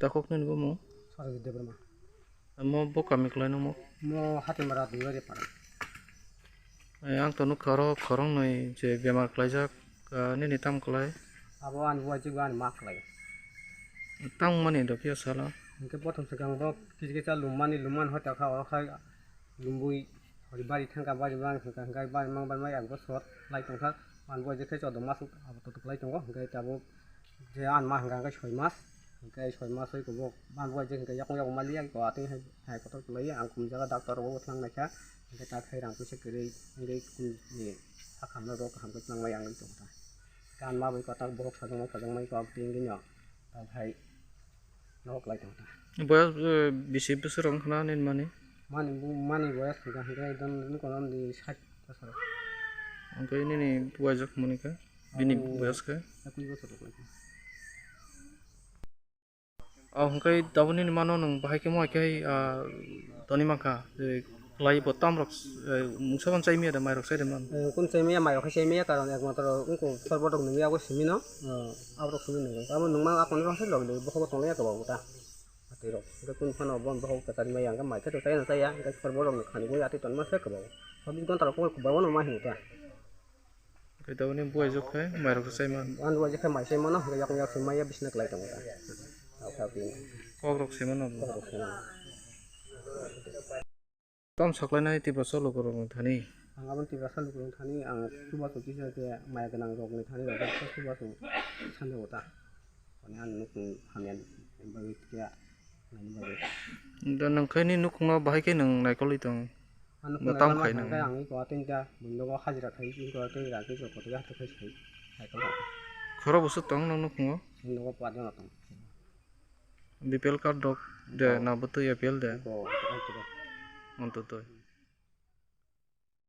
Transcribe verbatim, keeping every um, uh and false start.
Takhuk nini bumung? Sarojit Debbarma. Amo bo kami kwlai nung mo? Mo Hatimara Duiwari para. Eh, ang to nukha oro khoroknwi je bemar kwlaijak, ah, nini tam kwlai? Abo ani buaijikbo ani ma kwlai. Tamo mani do phiya salo? Hwnkhe bothom swkang bo kisa kisa lummani lummani hota kha oro khai lumbui hori bari thangkha bari mang hwnkha hwnkhe bari mang bari mai ang bo sot lai tongkha. Ani buaijik khe choddo mas abo totok lai tongo hwnkhe tabuk je ani ma hwnkha hwnkhe soi mas hwnkhe soi mas oi kubuk ani buaijik hwnkhe yakung yakung maliya ko atwng hai hai kotor kwlaiya ang kum jaga doctor rogo thang naikha hwnkhe ta khai rang puisa kwrwi hwnkhe kum ni sakhamno rok kaham khe twnang mai ang tongkha. Gan ma bai kotor bohok sajangma sajangma ko aboni twi wngwi no ta khai. Nok lai tong ta. Boyas, eh, bisi bwswk rok wngkha na nini mani? Mani bu-, mani boyas wngkha hwnkhe ekdom nukung di sait bosor. Hwnkhe nini buaijak mani khe? Bini Abo boyas khe? Ekui bosor rok lai. Oh, hwnkhe tabuk nini mano nwng bahai khe mo hai khe, ah, toni mankha, eh, Kwlai bo tam rok, eh, mungsa ban chai maya da, mai rok chai da man. Eh, kun chai maya, mai rok chai maya, karon ekmatro wngkho sorbo rok nungwi abo simi no. Oh. Abo rok simi nungwi. Abo nungma akon rok se log de, bohogo tonglai ya kabo ta. Atwi rok. Hwnkhe kun phano bon bohogo kwchari maya, hwnkhe mai khe to chai no chaya, hwnkhe sorbo rok no khani gwi atwi tonma se kabo. Chobbish ghonta rok kobor kwbangma no ma hino ta. Hwnkhe tabuk ni buaijak khe mai rok chai man. Ani buaijak khe mai chai mano, hwnkhe yakung yak se maya bisina kwlai tongo ta. Kok rok se mano. Kok rok se mano. Tam saklainai Tiprasa lukurokni thani? Ang aboni Tiprasa lukurokni thani ang chubachu kisa khe maya gwnang rokni thani rok khe chubachu sanjao ta. Ani ang nukung hamya bagwi khe nani bagwi. Da nwng khe ni nukungno bahai khe nwng naikolwi tong? Ang nukung Bo tam naikolma khai hwnkhe nang. Ang iko atwng ta buino hajira khai iko atwng rang khe iko kotor khe hathai khai sai naikol tong. Khoro bwswk tong nwng nukungo? Buino patjano tong. B P L card rok de na bwtwi A P L de? Iko, iko, iko. Ontotoi.